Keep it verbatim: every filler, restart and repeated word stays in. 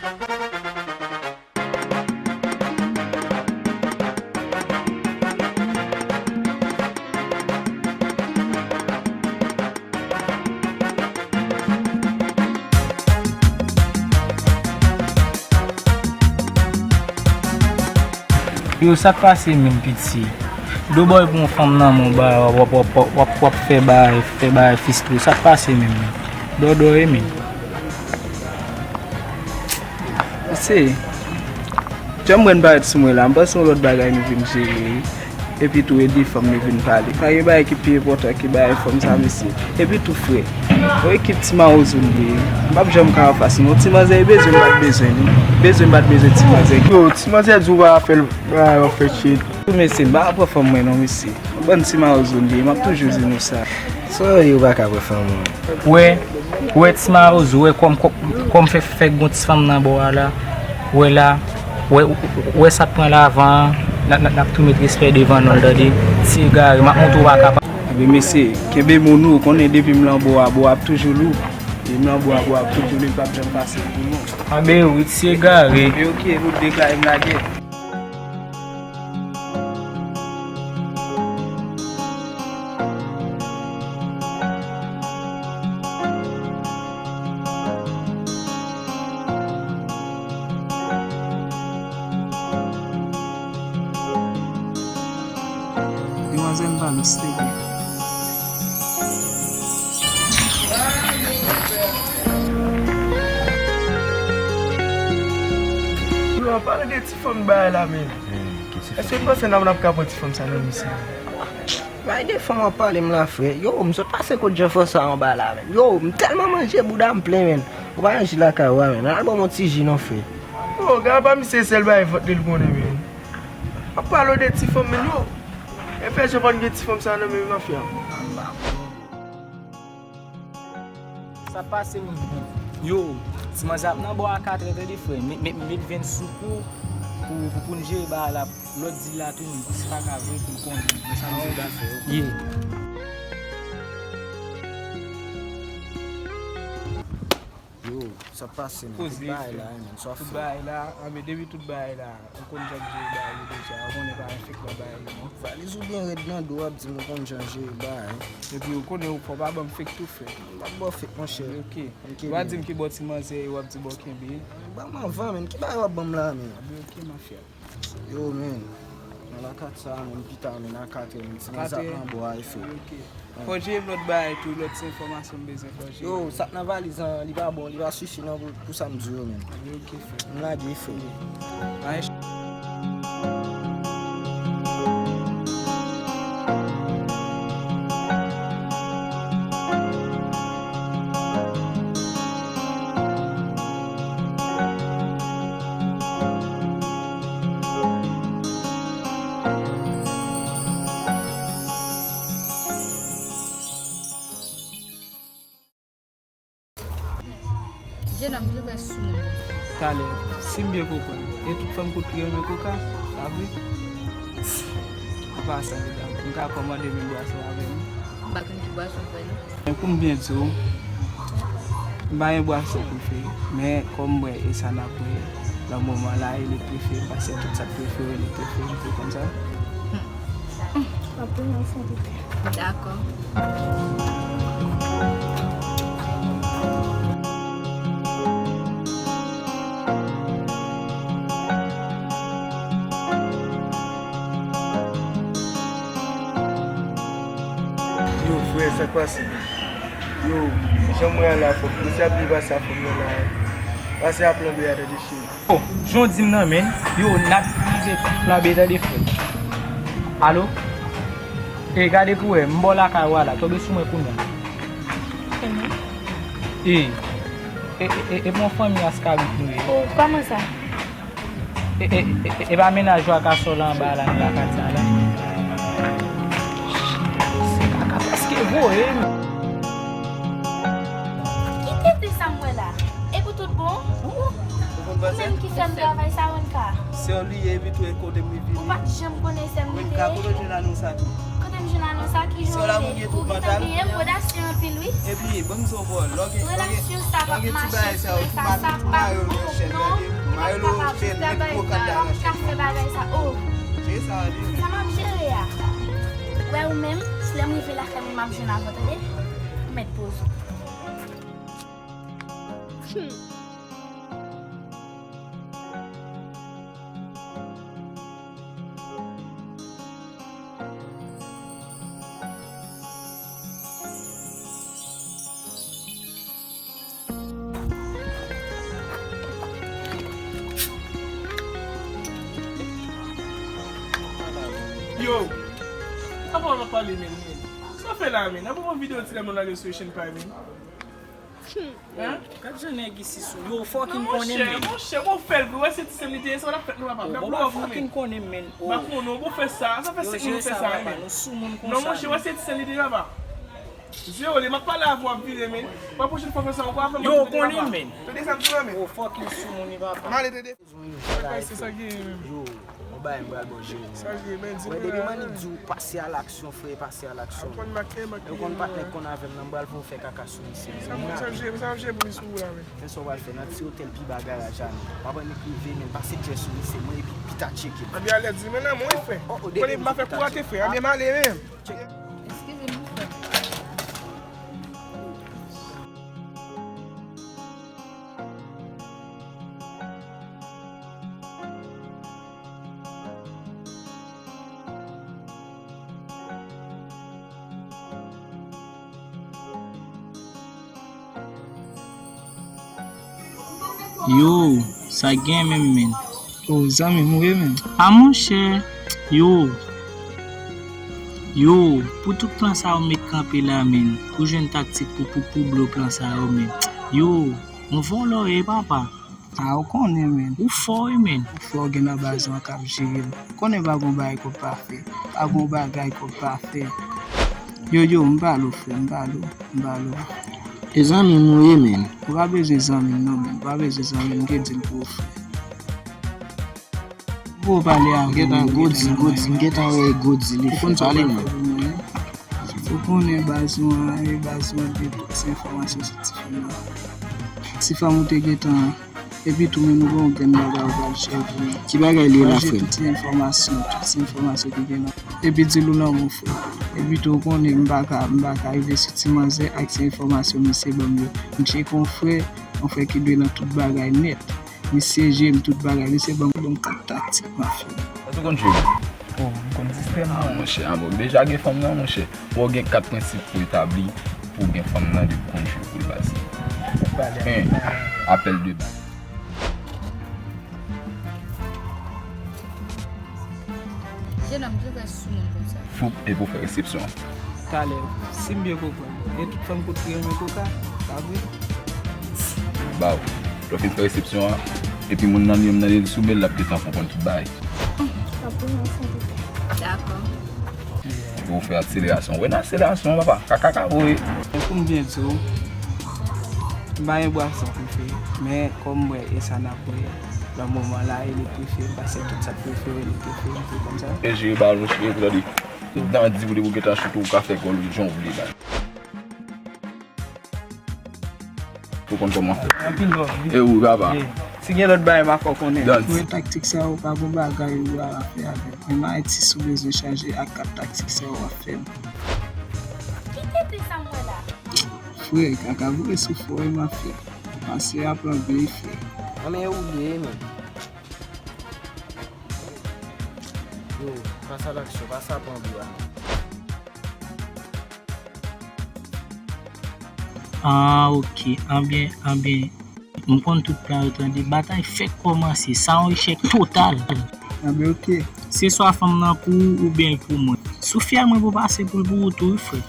Yo, sa k pase menm, piti? Dobòy pou yon fanm nan men w, ba, w ap, w ap, w ap, w ap, w ap fè bagay, fè bagay fiske w. Sa k pase menm, men? Dòdò ye, men. Se jan m wè n parèt sou mwen la, m panse yon lòt bagay nou vin jere, wi. Epi tou, e de fanm nou vin pale. Pa gen bagay ki pi enpòtan ke bagay fanm sa, mesye. Epi tou, frè, yon ekip ti mawozo n ye. M p ap janm ka anfas nou. Ti manzè, e bezwen m pa t bezwen li. Bezwen m pa t bezwen ti manzè. Yo, ti manzè di w pa fè l, pa fè shit. Tou, mesye, m pa ka pran fanm mwen non, mesye. Yon bann ti mawozo n ye, m ap toujou di nou sa. Sa w ye, ou pa ka pran fanm ou. Wè, wè ti mawozo, wè kòm, kòm, kòm fè, fè gon ti fanm nan bò a la. Wè la, wè, wè sa k pran lavan an, n ap, n ap, n ap tou met respè devan non l, tande. Ti egare, m ap montre w pa kapab. Ebyen, mesye, kenbe moun ou, ou konnen depi m lan bò a, bò a ap toujou lou. Depi m lan bò a, bò a ap toujou lou, li p ap janm pase pou nou. Anben wi, ti egare. Ebyen, oke, nou deklare m lagè. Demwazèl Valous te di. Yo, an palan de ti fanm bagay la, men. Èske w panse n ap, n ap ka pran ti fanm sa nan men misye? Bay de fanm ap pale m la, frè. Yo, m sot pase kot Jean François anba la, men. Yo, m tèlman manje, bouda m plen, men. Ou pa nan ji lakay ou a, men. Al ban m yon ti ji non, frè. Oh, gade pa misye, sèl bagay vant li l konnen, men. Ap pale w de ti fanm, men yo. E fè jan pa n gen ti fanm sa nan men mafya. Sa pase menm. Yo, ti manzè ap nan bò a katrè, tande frè. Met, met, met venn sou kou pou, pou, pou n jere bagay la. Lòt di la tou menm, si pa ka vre pou l konnen. Men sa m di w la. Ye. Yo, sa pase menm. Tout bagay la, men, sa fè. Tout bagay la, anben depi tout bagay la. Ou konn jan m jere bagay yo deja, ou konnen pa yon fake nan bagay yo non. Valiz ou byen rèd nan do w ap di m ou konn jan jere bagay. Epi ou konnen ou fò pa ban m fake tou frè. M p ap ba w fake monchè. Ok. Ou pa di m ki bò ti manzè ye w ap di bò kenbe. Ban m anvan men, ki bagay w ap ban m la men? Anben ok mafya. Yo men, nan lakat sa men, pita men, a katrè men, ti manzè ap nan bò a e fè. Ok. Fò w jere m lòt bagay tou, lòt ti enfòmasyon m bezwen fò w jere. Yo, sa k nan valiz lan, li pa bon, li pa sifi non pou, pou sa m di w yo menm. Anben ok frè. M lage frè. Anyen. Jenòm, ki lè w pral sou moun? Talè, si m byen konprann, e tout fanm kout ki renmen koka, pa vre? Apa sa, medam, m ka kòmande menm bwason avè nou? M pa konn ki bwason frè non. Men pou m byen di w, m pa gen bwason prefere, men kòm m wè e sa n ap bwè nan moman la, e li prefere m, paske tout sa k prefere li prefere m, se konsa. Hmm. Anpil nan sante. Dakò. Yo, frè, sa k pase? Yo, jan m wè a la, fòk mesye ap vin pase a fanm nan la. Pase a flanbe a, tande cheri. Oh, jan w di m nan, men. Yo, n ap itilize flanbe, tande, frè. Alo? E, gade pou wè, m bò lakay ou a la, tonbe sou mwen kounye a. E, e, e, e, e pou yon fanmi Askabit nou ye. Oh, kòman sa? E, e, e, e, e pa mennaj ou a ka sòl anba la, nan lakay sa la. Se kaka prèske voye m. Ki tenten sa m wè la? E pou tout bon? Ou menm ki fè m travay sa, Wenka? Sè w li ye, epi tou e kote m li vini. Ou pa t janm konnen sè m li te ye? Wenka, kote w jwenn anons sa tou? Kote m jwenn anons sa? Ki jan w ye? Ou gentan genyen m, odasye anpil wi. Epi, ban m di w, bò, lè w gen, lè w gen ti bagay sa yo, ou pa t mayo non, chèf. Bagay sa, oh. Jere sa, li. Sa m ap jere a. Wè ou menm, si lè m rive lakay mwen, m ap jwenn avè w, tande? Ou mèt poze w. Hmm. Yo, apa w ap pale, men, men? Sa w fè la, men? Apa w videyo ti lè mwen lage sou Asian Pie, men? Hein? Gad jan nèg isi sou yo fucking konnen men. Monchè, monchè, bon fè l vre, wè se ti sè m li te ye, sa w t ap fè nou papa. Bon, bon, fucking konnen men. M pa konnen, bon fè sa, sa fè senk moun nou fè sa, men. Nou sou moun konsa. Non, monchè, wè se ti sè m li te ye, papa. Zero li, m ap pale avè w, w ap vire, men. Pwa pwochèn fwa fè sa ankò, avè m. Yo, konnen men. Tande sa m di w la, men. Yo, fucking sou moun li, papa. M ale, tande. Sa k gen menm? Yo, yon bagay m pral ba w jere. Sa k gen, men, di mwen la. Depi m annik di w pase a laksyon, frè, pase a laksyon. Ou konn patnè k konn avè m nan, m pral fè w fè kaka sou misye. Sa m, sa m jere, sa m jere pou li sou ou la, men. Fè sa w pral fè, nan ti otèl pi ba garaj la, men. W ap annik rive, men, pase djè sou misye, mwen, epi pita tcheke. Anbyen alè di, men nan, mwen, frè. Konnen m pa fè kou rate, frè. Anbyen m ale, men. Eskize m, frè. Yo, sa gen menm, men. O, zanmi m, ou ye menm? A, monchè, yo, yo, pou tout plan sa yo met kanpe la, men, pou jwenn taktik pou, pou, pou blo plan sa yo, men. Yo, yon vòlò ye, papa. A, ou konnen, men. Ou fò, wi, men. Ou fò, gen nan baz lan k ap jere m. Ou konnen pa gon bagay kòb pa fè. Pa gon bagay kòb pa fè. Yo, yo, m pale w, frè, m pale w, m pale w. E zanmi m ou ye, men. Ou pa bezwen zanmi m, non, men. Ou pa bezwen zanmi m, m gen dil pou ou, frè. Pou w pale avè m, gentan, Godi, Godi, m gentan wè Godi, li fè pale, men. Ou konnen baz nou an, e baz nou an gen tout ti enfòmasyon sou ti fanm nan. Ti fanm ou te gentan, epi tou menm nou gen yon grenn bagay ou pral chèvi. Ki bagay li ye la, frè? Tout ti enfòmasyon, tout ti enfòmasyon ki gen nan. Epi di l ou nan men w, frè. Epi tou ou konnen m pa ka, m pa ka rive sou ti manzè ak ti enfòmasyon misye ban m yo. M tcheke yon frè, yon frè ki dwe nan tout bagay nèt. Misye jere m tout bagay, misye ban m, ban m kat taktik mafya. Èske w konn jwe? O, m konn sistèm nan. A, monchè, a, bon, deja gen fanm nan, monchè. Fò w gen kat prensip pou etabli, pou w gen fanm nan depi w konn jwe pou l pase. Apèl de baz. Jenòm, trè sou moun konsa. Foup, epi w fè resepsyon an. Talè, si m byen konprann, gen tout fanm kote ki renmen koka, pa vre? Ba w. Lè w fin fè resepsyon an, epi moun nan li menm nan li sou bèl, l ap gentan konprann tout bagay. Dakò. Epi w fè akselerasyon. Wè nan akselerasyon an, papa. Kaka ka voye. Pou m byen di w, m pa gen bwason prefere, men kòm m wè e sa n ap bwè nan moman la, e li prefere m pase tout sa k prefere li, prefere m fè kòmsa. E jere balon, jere pou tande. Tout dan di w depi w gentan choute, ou ka fè gòl ou jan w vle la. Ou konn kòman fè. Anpil love, wi. E ou, papa. Si gen lòt bagay, m pa fè w konnen. Wè taktik sa yo, pa gon bagay ou a fè avè m. Menm Ayiti, si w bezwen chaje ak kat taktik sa yo, w ap fè l. Ki tenten sa m wè la? Frè, kaka voye sou fò e mafya. Pase a plan B, frè. Anmè ou ye, men. Yo, pase a laksyon, pase a plan B a. Ah, ok. Anbyen, anbyen. M konn tout plan yo, tande. Batay fèk kòmanse. Sa yon echèk total. Anbyen, ok. Se swa fanm nan pou ou oubyen l pou mwen. Si w fyè mwen pou pase pou l pou ou tou, wi, frè.